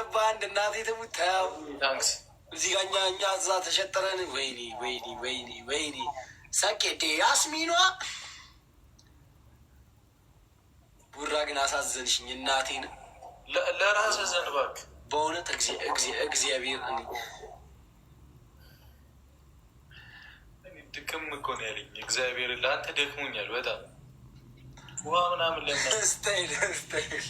ገባ አንድ። እናቴ ትሙት ተው። Thanks. እዚህ ጋ እኛ እዛ ተሸጠረን። ወይኔ ወይኔ ወይኔ ወይኔ ሰቄ ያስሚኗ። ቡራ ግን አሳዘንሽኝ እናቴን። ለራስህ ዘን እባክህ። በእውነት እግዚአብሔር እኔ ድክም እኮ ነው ያለኝ። እግዚአብሔር ለአንተ ደክሞኛል በጣም፣ ውሃ ምናምን ለምን Style style።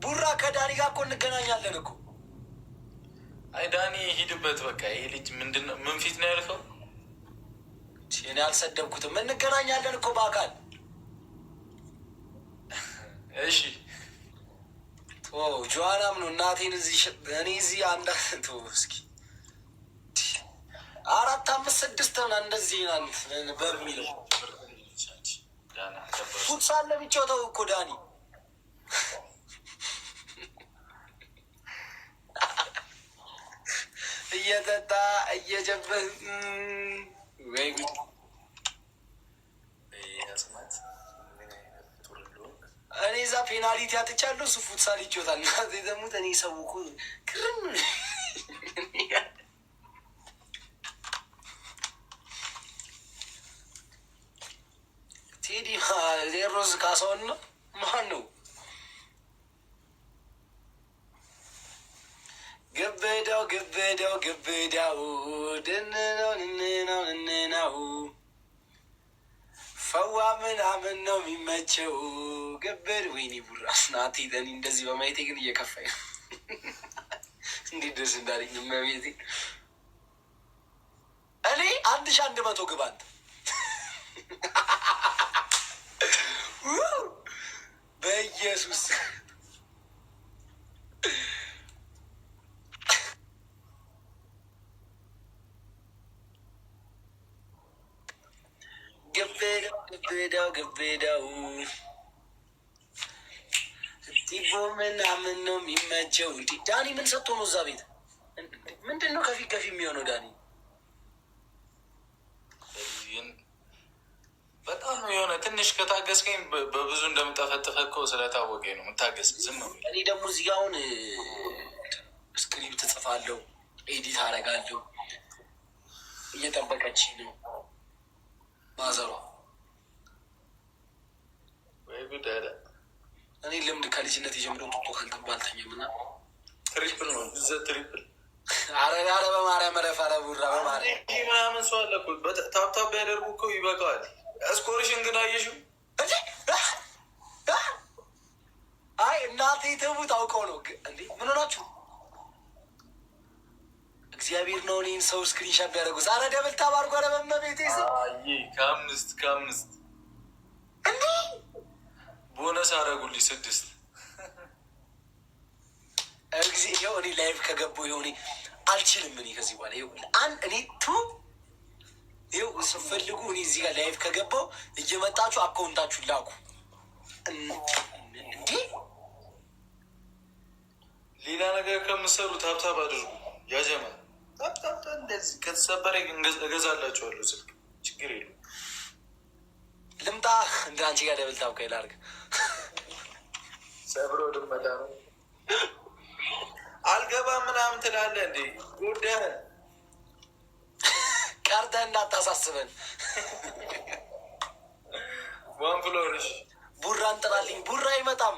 ቡራ ከዳኒ ጋር እኮ እንገናኛለን እኮ። አይ ዳኒ ሂድበት በቃ። ይሄ ልጅ ምንድን ነው? ምን ፊት ነው ያልከው? እኔ አልሰደብኩትም። እንገናኛለን እኮ በአካል። እሺ። ጆዋናም ነው እናቴን እዚህ እኔ እዚህ አንድ እስኪ አራት አምስት ስድስት ምናምን እንደዚህ በሚለው futsal ለሚጫወተው እኮ ዳኒ። እየጠጣ እየጀበ ወይ ጉድ! እኔ እዛ penalty አጥቻለሁ፣ እሱ futsal ይጫወታል። እናቴ ተሙት እኔ ሰው እኮ ክርም። ቴዲ ቴዎድሮስ ካሳሁን ነው ማን ነው? ግብዳው ግብዳው ግብዳው ድንነው ንነው ንነው ፈዋ ምናምን ነው የሚመቸው ግብድ። ወይኔ ቡራ ናቲ እኔ እንደዚህ በማየቴ ግን እየከፋኝ ነው። እንዴት ደስ እንዳለኝ እመቤቴ። እኔ 1100 ግባ አንተ በኢየሱስ። ግብዳው ግብዳው ግብዳው ቲቦ ምናምን ነው የሚመቸው። እንዲ ዳኒ ምን ሰጥቶ ነው እዛ ቤት? ምንድን ነው ከፊት ከፊት የሚሆነው ዳኒ? በጣም የሆነ ትንሽ ከታገስከኝ በብዙ እንደምጠፈጥፈ እኮ ስለታወቀኝ ነው የምታገስ ዝም ነው። እኔ ደግሞ እዚህ ጋ አሁን script እጽፋለሁ፣ edit አደርጋለሁ። እየጠበቀች ነው ማዘሯ። ወይ ጉድ አለ። እኔ ልምድ ከልጅነት የጀምሮ ጡጦ ካልጠባ አልተኛም እና Triple ነው ዘ triple። አረ አረ በማርያም ረፍ፣ አረ ቡራ በማርያም። ምናምን ሰው አለ እኮ፣ tap tap ቢያደርጉ እኮ ይበቃዋል። Score ሽን ግን አየሽው? እንዴ! አይ እናቴ ትሙት አውቀው ነው እንዴ? ምን ሆናችሁ? እግዚአብሔር ነው እኔን ሰው screenshot ቢያደርጉ። አረ double tap አድርጎ፣ አረ በመቤቴ ስም። አይ ከአምስት ከአምስት እንዴ! ቦነስ አደረጉልኝ ስድስት። እግዚኦ እኔ live ከገባሁ ይኸው እኔ አልችልም። እኔ ከዚህ በኋላ ይኸው አንድ እኔ ቱ ይኸው ስትፈልጉ እኔ እዚህ ጋር live ከገባሁ እየመጣችሁ account ኣችሁን ላኩ። እንዴ! ሌላ ነገር ከምትሰሩ tap tap አድርጉ። ያጀማ tap tap እንደዚህ ከተሰበረ እገዛላችኋለሁ ስልክ፣ ችግር የለም። ልምጣ እንደ አንቺ ጋር double tap ከይ ላድርግ። ሰብሮ ድመታ ነው። አልገባም ምናምን ትላለህ እንዴ? ጎዳህን። ቀርተህ እንዳታሳስበን። One flower እሺ። ቡራ እንጥራልኝ። ቡራ አይመጣም።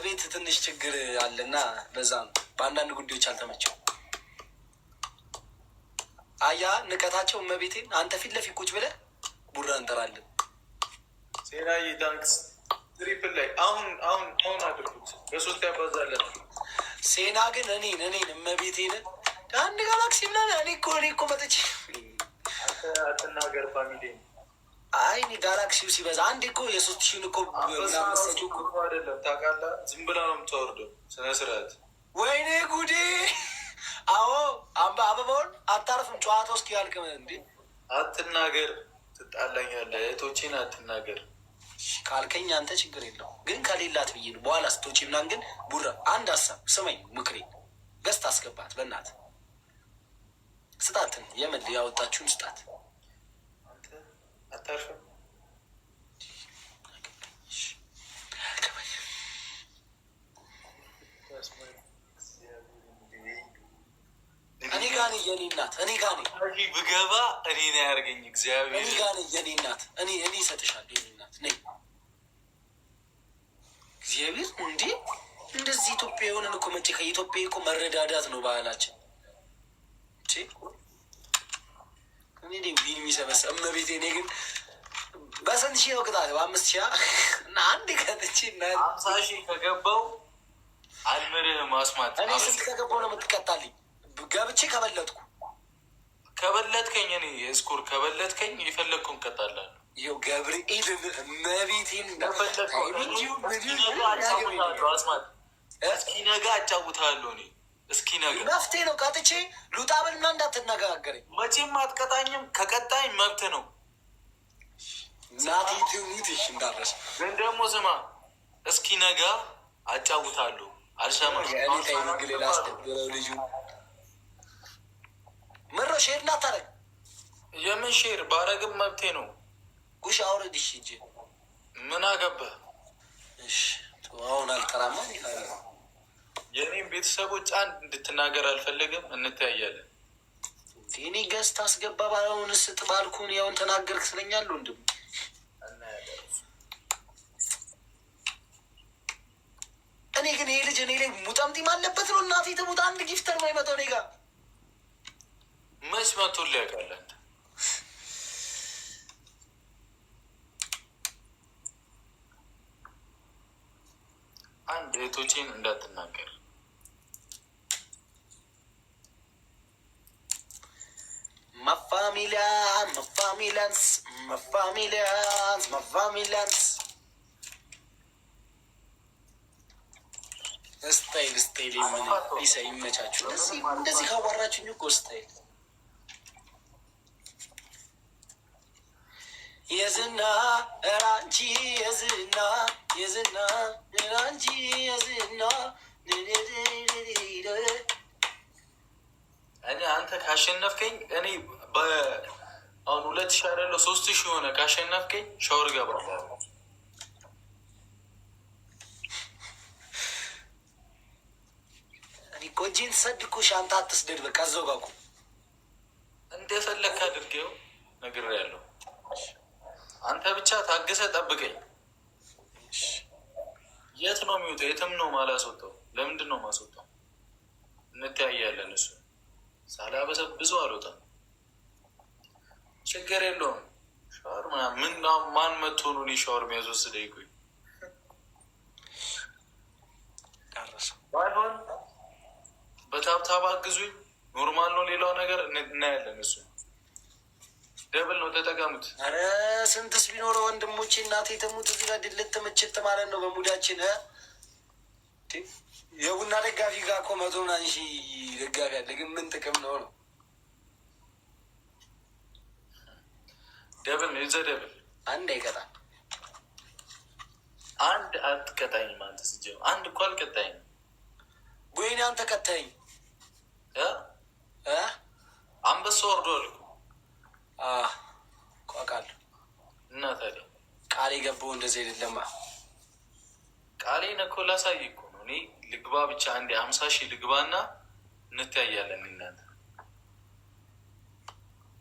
ቤት ትንሽ ችግር አለና በዛ ነው። በአንዳንድ ጉዳዮች አልተመቸው። አያ ንቀታቸው እመቤቴን። አንተ ፊት ለፊት ቁጭ ብለህ ቡራ እንጠራለን። ሴናዬ thanks። Triple ላይ አሁን አሁን አሁን አድርጉት። በሶስት ያባዛለን። ሴና ግን እኔን እመቤቴን አንድ ጋላክሲ ምናምን እኔ እኮ መጥቼ አንተ አትናገር family። አይ እኔ ጋላክሲው ሲበዛ አንዴ እኮ የ3000ን እኮ ምናምን መሰለኝ እኮ። አይደለም ታውቃለህ፣ ዝም ብላ ነው የምታወርደው። ስነ ስርዓት። ወይኔ ጉዴ! አዎ አምባ አበባውን አታርፍም። ጨዋታው እስኪ ያልቅ እንዴ። አትናገር፣ ትጣላኛለህ። እህቶቼን አትናገር። ካልከኝ አንተ ችግር የለው፣ ግን ከሌላት ብዬ ነው። በኋላ ስትወጪ ምናምን ግን ቡራ አንድ ሀሳብ ስመኝ፣ ምክሬ ገዝት አስገባት። በእናትህ ስጣትን፣ የምን ያወጣችሁን ስጣት። አንተ አታርፍም። የኔ እናት፣ እኔ ጋ ነይ ብገባ እኔ ነው ያርገኝ እግዚአብሔር። እኔ ጋ ነይ የኔ እናት፣ እኔ እሰጥሻለሁ የኔ እናት ነይ። እግዚአብሔር እንዴ እንደዚህ ኢትዮጵያ የሆነን እኮ መቼ ከኢትዮጵያ እኮ መረዳዳት ነው ባህላችን። እኔ win የሚሰበሰብ እመቤቴ። እኔ ግን በስንት ሺህ ነው ቅጣት? በ5,000 እና አንድ ቀጥቼ 50,000 ከገባው አልምርህም። አስማት እኔ ስንት ከገባው ነው የምትቀጣልኝ? ገብቼ ከበለጥኩ ከበለጥከኝ እኔ score ከበለጥከኝ የፈለግከውን እቀጣላለሁ። ይኸው ገብርኤልን እመቤቴን አስማት እስኪነጋ አጫውትሃለሁ። እኔ እስኪነጋ መፍትሄ ነው። ቀጥቼ ሉጣ በልና እንዳትነጋገረኝ። መቼም አትቀጣኝም። ከቀጣኝ መብት ነው። እናቴ ትሙት። እሺ እንዳረስ ግን ደግሞ ስማ፣ እስኪነጋ አጫውታለሁ። አልሰማም። እኔ timing ሌላ አስደብረው ልጁ ምሮ share እንዳታረግ። የምን share ባረግም መብቴ ነው። ጉሽ አውረድ። እሺ እንጂ ምን አገባህ? እሺ አሁን አልጠራማ። የኔም ቤተሰቦች አንድ እንድትናገር አልፈልግም። እንተያያለን። እኔ ገዝት አስገባ ባለውን ስጥ ባልኩን ያውን ተናገርክ ስለኛል ወንድም እኔ ግን ይሄ ልጅ እኔ ላይ ሙጠምጢም አለበት ነው። እናቴ ትሙት አንድ gifter ነው የመጣው እኔ ጋር መች መቶ ሊያውቃል። አንድ እህቶቼን እንዳትናገር ማፋሚሊያ ማፋሚሊያንስ ማፋሚሊያንስ ማፋሚሊያንስ style style ሊሳ ይመቻችሁ። እንደዚህ ካዋራችሁኝ እኮ style የዝና ራንቺ የዝና የዝና ራንቺ የዝና እኔ አንተ ካሸነፍከኝ እኔ አሁን 2,000 አይደለ 3,000 ሆነ። ካሸነፍከኝ ሻወር እገባለሁ። እኔ እኮ እጄን ትሰድ እኮ አንተ አትስደድ። በቃ እዛው ጋር እኮ እንደፈለግህ አድርጌው ነግሬሃለሁ። አንተ ብቻ ታግሰህ ጠብቀኝ። የት ነው የሚወጣው? የትም ነው ማላስወጣው። ለምንድን ነው ማስወጣው? እንተያያለን። እሱ ሳላበሰብዙ አልወጣም። ችግር የለውም። ሻወር ምን ማን መቶ ነው እኔ ሻወር የሚያስወስደኝ? ቆይ ባይሆን በ tap tap አግዙኝ። normal ነው። ሌላው ነገር እናያለን። እሱ double ነው፣ ተጠቀሙት። ኧረ ስንትስ ቢኖረው ወንድሞቼ፣ እናቴ ትሙት እዚህ ጋር ድልት ምችት ማለት ነው። በሙዳችን የቡና ደጋፊ ጋር እኮ 100 ምናምን ሺህ ደጋፊ አለ። ግን ምን ጥቅም ነው ነው double ነው ይዘህ double አንድ አይቀጣም። አንድ አትቀጣኝም አንተ ስትጀምር አንድ እኮ አልቀጣኝም። ወይኔ አንተ ቀጣኝ። አንበሳ ወርዷል እኮ አውቃለሁ። እና ታዲያ ቃል የገባው እንደዚህ አይደለማ። ቃሌን እኮ ላሳይ እኮ ነው። እኔ ልግባ ብቻ አንዴ 50,000 ልግባና እንተያያለን። እናንተ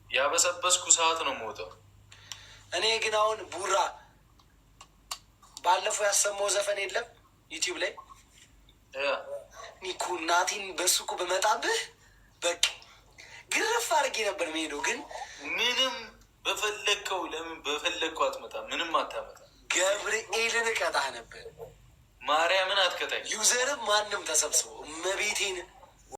ያበሰበስኩ ሰዓት ነው የምወጣው። እኔ ግን አሁን ቡራ ባለፈው ያሰማው ዘፈን የለም ዩቲዩብ ላይ እኔ እኮ እናቴን በሱ እኮ በመጣብህ በቃ ግርፍ አድርጌ ነበር የምሄደው። ግን ምንም በፈለግከው ለምን በፈለግከው አትመጣም? ምንም አታመጣም። ገብርኤልን እቀጣህ ነበር። ማርያምን አትቀጣኝ። user ም ማንም ተሰብስቦ እመቤቴን